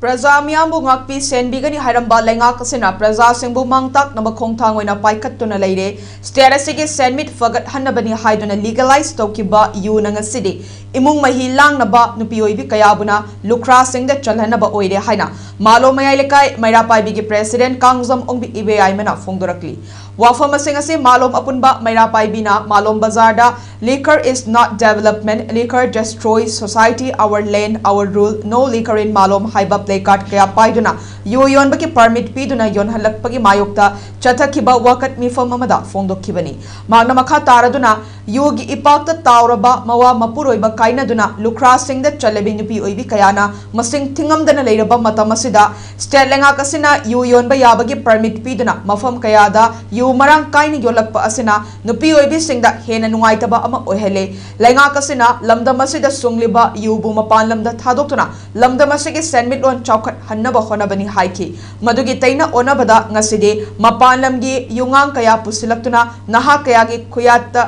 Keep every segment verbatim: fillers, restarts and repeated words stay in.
ꯄ꯭ꯔꯖꯥ ꯃꯤꯌꯥꯝꯕꯨ ꯉꯥꯛꯄꯤ ꯁꯦꯟꯕꯤꯒꯅꯤ ꯍꯥꯏꯔꯝꯕ ꯂꯩꯉꯥꯛ ꯑꯁꯤꯅ ꯄ꯭ꯔꯖꯥꯁꯤꯡꯕꯨ ꯃꯥꯡ ꯇꯥꯛꯅꯕ ꯈꯣꯡꯊꯥꯡ ꯑꯣꯏꯅ ꯄꯥꯏꯈꯠꯇꯨꯅ ꯂꯩꯔꯦ꯫ ꯁ꯭ꯇꯦꯠ ꯑꯁꯤꯒꯤ ꯁꯦꯟꯃꯤꯠ ꯐꯒꯠꯍꯟꯅꯕꯅꯤ ꯍꯥꯏꯗꯨꯅ ꯂꯤꯒꯦꯂꯥꯏꯖ ꯇꯧꯈꯤꯕ ꯌꯨꯅ ꯉꯁꯤꯗꯤ ꯏꯃꯨꯡ ꯃꯍꯤ ꯂꯥꯡꯅꯕ ꯅꯨꯄꯤ ꯑꯣꯏꯕꯤ ꯀꯌꯥꯕꯨꯅ ꯂꯨꯈ꯭ꯔꯥꯁꯤꯡꯗ ꯆꯜꯍꯟꯅꯕ ꯑꯣꯏꯔꯦ ꯍꯥꯏꯅ ꯃꯥꯂꯣꯝ ꯃꯌꯥꯏ ꯂꯩꯀꯥꯏ ꯃꯩꯔꯥ ꯄꯥꯏꯕꯤꯒꯤ ꯄ꯭ꯔꯦꯁꯤꯗꯦꯟꯠ ꯀꯥꯡꯖꯝ ꯑꯣꯡꯕꯤ ꯏꯕꯦꯌꯥꯏꯃꯅ ꯐꯣꯡꯗꯣꯔꯛꯂꯤ꯫ ꯋꯥꯐꯝꯁꯤꯡ ꯑꯁꯤ ꯃꯥꯂꯣꯝ ꯑꯄꯨꯟꯕ ꯃꯩꯔꯥ ꯄꯥꯏꯕꯤꯅ ꯃꯥꯂꯣꯝ ꯕꯖꯥꯔꯗ "Liquor is not development, liquor destroys society, our land, our rule, no liquor in ꯃꯥꯂꯣꯝ" ꯍꯥꯏꯕ ꯄ꯭ꯂꯦ ꯀꯥꯔꯗ ꯀꯌꯥ ꯄꯥꯏꯗꯨꯅ ꯌꯨ ꯌꯣꯟꯕꯒꯤ ꯄꯔꯃꯤꯠ ꯄꯤꯗꯨꯅ ꯌꯣꯟꯍꯜꯂꯛꯄꯒꯤ ꯃꯥꯌꯣꯛꯇ ꯆꯠꯊꯈꯤꯕ ꯋꯥꯀꯠ ꯃꯤꯐꯝ ꯑꯃꯗ ꯐꯣꯡꯗꯣꯛꯈꯤꯕꯅꯤ꯫ ꯃꯍꯥꯛꯅ ꯃꯈꯥ ꯇꯥꯔꯗꯨꯅ ꯌꯨꯒꯤ ꯏꯄꯥꯛꯇ ꯇꯥꯎꯔꯕ ꯃꯋꯥ ꯃꯄꯨꯔꯣꯏꯕ ꯀꯥꯏꯅꯗꯨꯅ ꯂꯨꯈ꯭ꯔꯥꯁꯤꯡꯗ ꯆꯠꯂꯕꯤ ꯅꯨꯄꯤ ꯑꯣꯏꯕꯤ ꯀꯌꯥꯅ ꯃꯁꯤꯡ ꯊꯤꯉꯝꯗꯅ ꯂꯩꯔꯕ ꯃꯇꯝ ꯑꯁꯤꯗ ꯁ꯭ꯇꯦꯠ ꯂꯩꯉꯥꯛ ꯑꯁꯤꯅ ꯌꯨ ꯌꯣꯟꯕ ꯌꯥꯕꯒꯤ ꯄꯔꯃꯤꯠ ꯄꯤꯗꯨꯅ ꯃꯐꯝ ꯀꯌꯥꯗ ꯌꯨ ꯃꯔꯥꯡ ꯀꯥꯏꯅ ꯌꯣꯜꯂꯛꯄ ꯑꯁꯤꯅ ꯅꯨꯄꯤ ꯑꯣꯏꯕꯤꯁꯤꯡꯗ ꯍꯦꯟꯅ ꯅꯨꯡꯉꯥꯏꯇꯕ ꯑꯃ ꯑꯣꯏꯍꯜꯂꯦ꯫ ꯂꯩꯉꯥꯛ ꯑꯁꯤꯅ ꯂꯝꯗꯝ ꯑꯁꯤꯗ ꯁꯨꯡꯂꯤꯕ ꯌꯨꯕꯨ ꯃꯄꯥꯟ ꯂꯝꯗ ꯊꯥꯗꯣꯛꯇꯨꯅ ꯂꯝꯗꯝ ꯑꯁꯤꯒꯤ ꯁꯦꯟꯃꯤꯠꯂꯣꯟ ꯆꯥꯎꯈꯠꯍꯟꯅꯕ ꯍꯣꯠꯅꯕꯅꯤ ꯍꯥꯏꯈꯤ꯫ ꯃꯗꯨꯒꯤ ꯇꯩꯅ ꯑꯣꯟꯅꯕꯗ ꯉꯁꯤꯗꯤ ꯃꯄꯥꯟ ꯂꯝꯒꯤ ꯌꯨꯉꯥꯡ ꯀꯌꯥ ꯄꯨꯁꯤꯜꯂꯛꯇꯨꯅ ꯅꯍꯥ ꯀꯌꯥꯒꯤ ꯈꯨꯌꯥꯠꯇ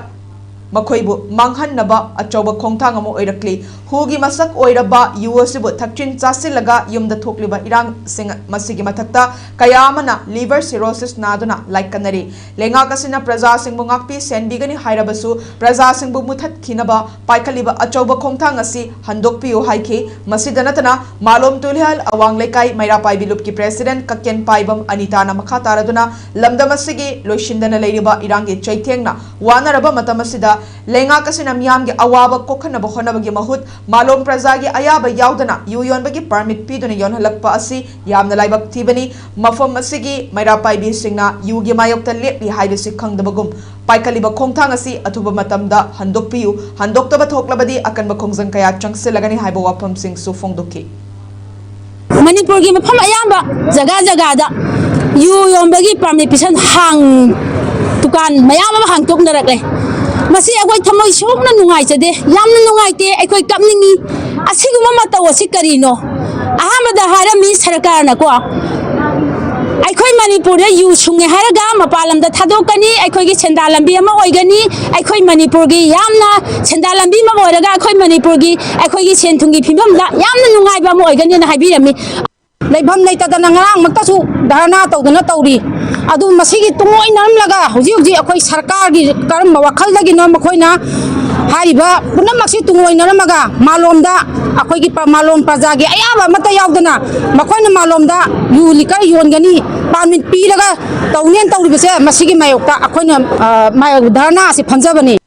ꯃꯈꯣꯏꯕꯨ ꯃꯥꯡꯍꯟꯅꯕ ꯑꯆꯧꯕ ꯈꯣꯡꯊꯥꯡ ꯑꯃ ꯑꯣꯏꯔꯛꯂꯤ꯫ ꯍꯨꯒꯤ ꯃꯁꯛ ꯑꯣꯏꯔꯕ ꯌꯨ ꯑꯁꯤꯕꯨ ꯊꯛꯆꯤꯟ ꯆꯥꯁꯤꯜꯂꯒ ꯌꯨꯝꯗ ꯊꯣꯛꯂꯤꯕ ꯏꯔꯥꯡꯁꯤꯡ ꯃꯁꯤꯒꯤ ꯃꯊꯛꯇ ꯀꯌꯥ ꯑꯃꯅ ꯂꯤꯚꯔ ꯁꯤꯔꯣꯁꯤꯁ ꯅꯥꯗꯨꯅ ꯂꯥꯏꯀꯠꯅꯔꯤ꯫ ꯂꯩꯉꯥꯛ ꯑꯁꯤꯅ ꯄ꯭ꯔꯖꯥꯁꯤꯡꯕꯨ ꯉꯥꯛꯄꯤ ꯁꯦꯟꯕꯤꯒꯅꯤ ꯍꯥꯏꯔꯕꯁꯨ ꯄ꯭ꯔꯖꯥꯁꯤꯡꯕꯨ ꯃꯨꯊꯠꯈꯤꯅꯕ ꯄꯥꯏꯈꯠꯂꯤꯕ ꯑꯆꯧꯕ ꯈꯣꯡꯊꯥꯡ ꯑꯁꯤ ꯍꯟꯗꯣꯛꯄꯤꯌꯨ ꯍꯥꯏꯈꯤ꯫ ꯃꯁꯤꯗ ꯅꯠꯇꯅ ꯃꯥꯂꯣꯝ ꯇꯨꯂꯤꯍꯜ ꯑꯋꯥꯡ ꯂꯩꯀꯥꯏ ꯃꯩꯔꯥ ꯄꯥꯏꯕꯤ ꯂꯨꯞꯀꯤ ꯄ꯭ꯔꯦꯁꯤꯗꯦꯟꯠ ꯀꯀꯦꯟ ꯄꯥꯏꯕꯝ ꯑꯅꯤꯇꯥꯅ ꯃꯈꯥ ꯇꯥꯔꯗꯨꯅ ꯂꯝꯗꯝ ꯑꯁꯤꯒꯤ ꯂꯣꯏꯁꯤꯟꯗꯅ ꯂꯩꯔꯤꯕ ꯏꯔꯥꯡꯒꯤ ꯆꯩꯊꯦꯡꯅ ꯋꯥꯅꯔꯕ ꯃꯇꯝ ꯑꯁꯤꯗ ꯂꯩꯉꯥꯛ ꯑꯁꯤꯅ ꯃꯤꯌꯥꯝꯒꯤ ꯑꯋꯥꯕ ꯀꯣꯛꯍꯟꯅꯕ ꯍꯣꯠꯅꯕꯒꯤ ꯃꯍꯨꯠ ꯃꯥꯂꯣꯝ ꯄ꯭ꯔꯖꯥꯒꯤ ꯑꯌꯥꯕ ꯌꯥꯎꯗꯅ ꯌꯨ ꯌꯣꯟꯕꯒꯤ ꯄꯔꯃꯤꯠ ꯄꯤꯗꯨꯅ ꯌꯣꯟꯍꯜꯂꯛꯄ ꯑꯁꯤ ꯌꯥꯝꯅ ꯂꯥꯏꯕꯛ ꯊꯤꯕꯅꯤ꯫ ꯃꯐꯝ ꯑꯁꯤꯒꯤ ꯃꯩꯔꯥ ꯄꯥꯏꯕꯤꯁꯤꯡꯅ ꯌꯨꯒꯤ ꯃꯥꯌꯣꯛꯇ ꯂꯦꯞꯂꯤ ꯍꯥꯏꯕꯁꯤ ꯈꯪꯗꯕꯒꯨꯝ ꯄꯥꯏꯈꯠꯂꯤꯕ ꯈꯣꯡꯊꯥꯡ ꯑꯁꯤ ꯑꯊꯨꯕ ꯃꯇꯝꯗ ꯍꯟꯗꯣꯛꯄꯤꯌꯨ, ꯍꯟꯗꯣꯛꯇꯕ ꯊꯣꯛꯂꯕꯗꯤ ꯑꯀꯟꯕ ꯈꯣꯡꯖꯪ ꯀꯌꯥ ꯆꯪꯁꯤꯜꯂꯒꯅꯤ ꯍꯥꯏꯕ ꯋꯥꯐꯝꯁꯤꯡꯁꯨ ꯐꯣꯡꯗꯣꯛꯈꯤ꯫ ꯃꯅꯤꯄꯨꯔꯒꯤ ꯃꯐꯝ ꯑꯌꯥꯝꯕ ꯖꯒꯥ ꯖꯒꯥꯗ ꯌꯨ ꯌꯣꯟꯕꯒꯤ ꯄꯥꯔꯃꯤꯠ ꯄꯤꯁꯟ ꯍꯥꯡ ꯗꯨꯀꯥꯟ ꯃꯌꯥꯝ ꯑꯃ ꯍꯥꯡꯇꯣꯛꯅꯔꯛꯂꯦ꯫ ꯃꯁꯤ ꯑꯩꯈꯣꯏ ꯊꯃꯣꯏ ꯁꯣꯛꯅ ꯅꯨꯡꯉꯥꯏꯖꯗꯦ, ꯌꯥꯝꯅ ꯅꯨꯡꯉꯥꯏꯇꯦ, ꯑꯩꯈꯣꯏ ꯀꯞꯅꯤꯡꯉꯤ꯫ ꯑꯁꯤꯒꯨꯝꯕ ꯃꯇꯧ ꯑꯁꯤ ꯀꯔꯤꯅꯣ? ꯑꯍꯥꯟꯕꯗ ꯍꯥꯏꯔꯝꯃꯤ ꯁꯔꯀꯥꯔꯅꯀꯣ, ꯑꯩꯈꯣꯏ ꯃꯅꯤꯄꯨꯔꯗ ꯌꯨ ꯁꯨꯡꯉꯦ ꯍꯥꯏꯔꯒ ꯃꯄꯥꯟ ꯂꯝꯗ ꯊꯥꯗꯣꯛꯀꯅꯤ, ꯑꯩꯈꯣꯏꯒꯤ ꯁꯦꯟꯗꯥꯟ ꯂꯝꯕꯤ ꯑꯃ ꯑꯣꯏꯒꯅꯤ, ꯑꯩꯈꯣꯏ ꯃꯅꯤꯄꯨꯔꯒꯤ ꯌꯥꯝꯅ ꯁꯦꯟꯗꯥꯟ ꯂꯝꯕꯤ ꯑꯃ ꯑꯣꯏꯔꯒ ꯑꯩꯈꯣꯏ ꯃꯅꯤꯄꯨꯔꯒꯤ ꯑꯩꯈꯣꯏꯒꯤ ꯁꯦꯟ ꯊꯨꯝꯒꯤ ꯐꯤꯕꯝꯗ ꯌꯥꯝꯅ ꯅꯨꯡꯉꯥꯏꯕ ꯑꯃ ꯑꯣꯏꯒꯅꯤꯅ ꯍꯥꯏꯕꯤꯔꯝꯃꯤ꯫ ꯂꯩꯐꯝ ꯂꯩꯇꯗꯅ ꯉꯔꯥꯡꯃꯛꯇꯁꯨ ꯙꯔꯅꯥ ꯇꯧꯗꯅ ꯇꯧꯔꯤ꯫ ꯑꯗꯨ ꯃꯁꯤꯒꯤ ꯇꯨꯡꯑꯣꯏꯅꯔꯝꯂꯒ ꯍꯧꯖꯤꯛ ꯍꯧꯖꯤꯛ ꯑꯩꯈꯣꯏ ꯁꯔꯀꯥꯔꯒꯤ ꯀꯔꯝꯕ ꯋꯥꯈꯜꯗꯒꯤꯅꯣ ꯃꯈꯣꯏꯅ ꯍꯥꯏꯔꯤꯕ ꯄꯨꯝꯅꯃꯛꯁꯤ ꯇꯨꯡꯑꯣꯏꯅꯔꯝꯃꯒ ꯃꯥꯂꯣꯝꯗ ꯑꯩꯈꯣꯏꯒꯤ ꯄ-, ꯃꯥꯂꯣꯝ ꯄ꯭ꯔꯖꯥꯒꯤ ꯑꯌꯥꯕ ꯑꯃꯠꯇ ꯌꯥꯎꯗꯅ ꯃꯈꯣꯏꯅ ꯃꯥꯂꯣꯝꯗ ꯌꯨ ꯂꯤꯀꯔ ꯌꯣꯟꯒꯅꯤ, ꯄꯥꯔꯃꯤꯠ ꯄꯤꯔꯒ ꯇꯧꯅꯦꯅ ꯇꯧꯔꯤꯕꯁꯦ, ꯃꯁꯤꯒꯤ ꯃꯥꯌꯣꯛꯇ ꯑꯩꯈꯣꯏꯅ, ꯑ, ꯃꯥꯌꯣꯛ ꯙꯔꯅꯥ ꯑꯁꯤ ꯐꯝꯖꯕꯅꯤ꯫